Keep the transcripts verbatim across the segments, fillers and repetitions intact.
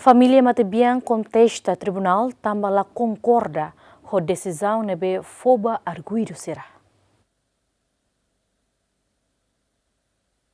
Família matebian kontesta tribunál tanba la konkorda ho desizaun ne'ebé fó ba arguidu sira.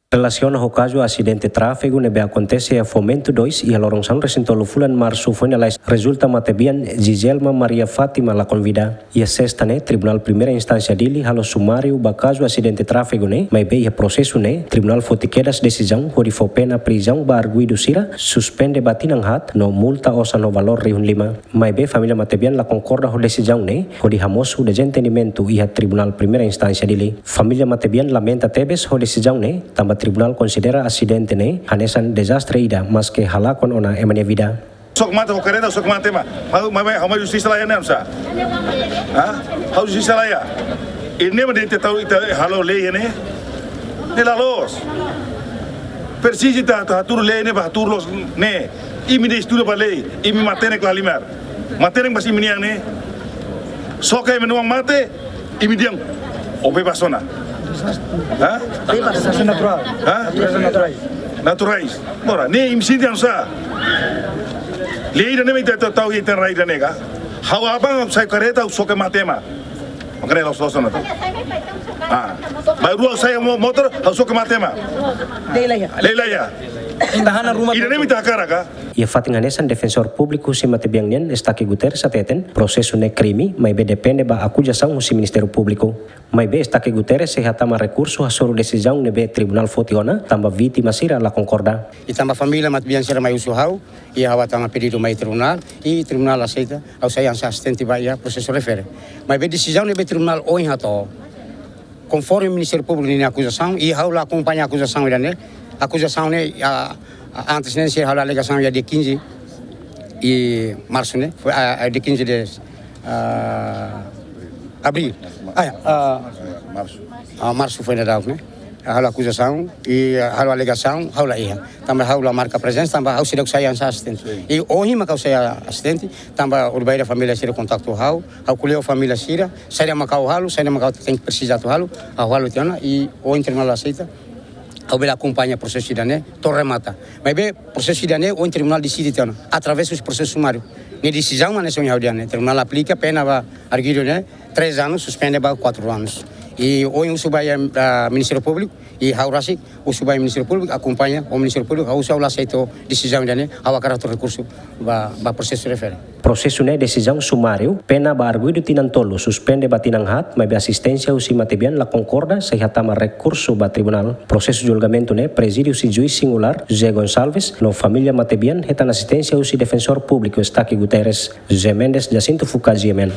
Relasiona ho kazu asidente tráfegu ne'ebé akontese iha Fomento dois iha loron sanulu-resin-tolu fulan Marsu foin lalais, rezulta matebian Giselma Maria Fátima lakon vida. Iha Sesta ne'e, Tribunál Primeira Instánsia Dili halo sumáriu ba kazu asidente tráfegu ne'e, maibé iha prosesu ne'e, tribunál foti kedas desizaun hodi fó pena prizaun ba arguidu sira, suspende ba tinan haat, no multa osan ho valór rihun lima. Maibé família matebian la konkorda ho desizaun ne'e, hodi hamosu dezentendimentu iha Tribunál Primeira Instánsia Dili. Família matebian lamenta tebes ho desizaun ne'e, tanba tribunál konsidera asidente ne'e hanesan dezastre ida, maske halakon ona ema nia vida. Xoke mate ho karreta, xoke mate mak. Ha'u, ha'u, ha'u, ha'u justisa la iha ne'e, sa? Ha? Ha'u justisa la iha. Ida-ne'e mak de'it ita tau, ita halo lei ne'e. Ne'e la loos. Presiza ita, ita hatuur lei ne'e, ba hatuur loos ne'e. Imi de'it estuda ba lei, imi matenek la halimar. Matenek bas imi-nian ne'e. Xoke ema nia oan mate, imi dehan, o bebas ona. Ha? Bebas, sasana natural. Ha? Naturais. Naturais. Ora, ne'e imi sente oinsá? Lei ida-ne'e mak ita tau, tau iha ita-nia rai ida-ne'e ka? Ha'u aban sai karreta, ha'u xoke mate ema. Maka ne'e loos, loos ona. Ah. Bainrua sai mo-, motór, ha'u xoke mate ema. Lei la iha. Lei la iha. Ita hana ruma. Ida-ne'e mak ita hakarak ka? Iha fatin hanesan, Defensór Públiku husi matebian nian, Estaque Guterres, hateten, prosesu ne'e krime, maibé depende ba akuzasaun husi Ministériu Públiku. Maibé Estaque Guterres sei hatama rekursu hasoru desizaun ne'ebé tribunál foti ona, tanba vítima sira la konkorda. I tanba família matebian sira mai husu ha'u, i ha'u hatama pedidu mai tribunál, i tribunál aseita, ha'u sai hanesan asistente ba iha prosesu refere. Maibé desizaun ne'ebé tribunál ohin hato'o, konforme Ministériu Públiku nia akuzasaun, i ha'u la akompaña akuzasaun ida-ne'e, akuzasaun ne'e, a, a, antes ne'e sira halo alegasaun iha dia quinze de Março ne'e, foin, a, a, dia quinze de, a, Abril. Ah, ya, a, Março. A, Março foin daudauk ne'e. Halo akuzasaun, i, a, halo alegasaun, ha'u la iha. Tanba ha'u la marka prezensa, tanba ha'u seidauk sai hanesan asistente. Sin. I ohin mak ha'u sai asistente, tanba uluk bainhira família sira kontaktu ha'u, ha'u ko'alia ho família sira, saida mak ha'u halo, saida mak ha'u tenke presiza atu halo, ha'u halo tiha ona, i ohin tribunál aseita, ha'u bele akompaña prosesu ida-ne'e to'o remata. Maibé prosesu ida-ne'e ohin tribunál deside tiha ona, através husi prosesu sumáriu. Ne'e desizaun mak hanesan ohin ha'u dehan ne'e, tribunál aplika pena ba arguidu ne'e, três anos, suspende ba quatro anos. I ohin husu ba iha, ah, Ministériu Públiku, i ha'u rasik husu ba iha Ministériu Públiku, akompaña ho Ministériu Públiku, ha'u husu ha'u la aseita desizaun ida-ne'e, ha'u hakarak hato'o rekursu ba, ba prosesu refere. Prosesu ne'e desizaun sumáriu, pena ba arguidu tinan tolu, suspende ba tinan haat, maibé asisténsia husi matebian la konkorda, sei hatama rekursu ba tribunál. Prosesu julgamentu ne'e prezide husi juís singulár, José Gonçalves, no família matebian hetan asisténsia husi Defensór Públiku, Estaque Guterres. José Mendes, Jacinto Fuka, G M N.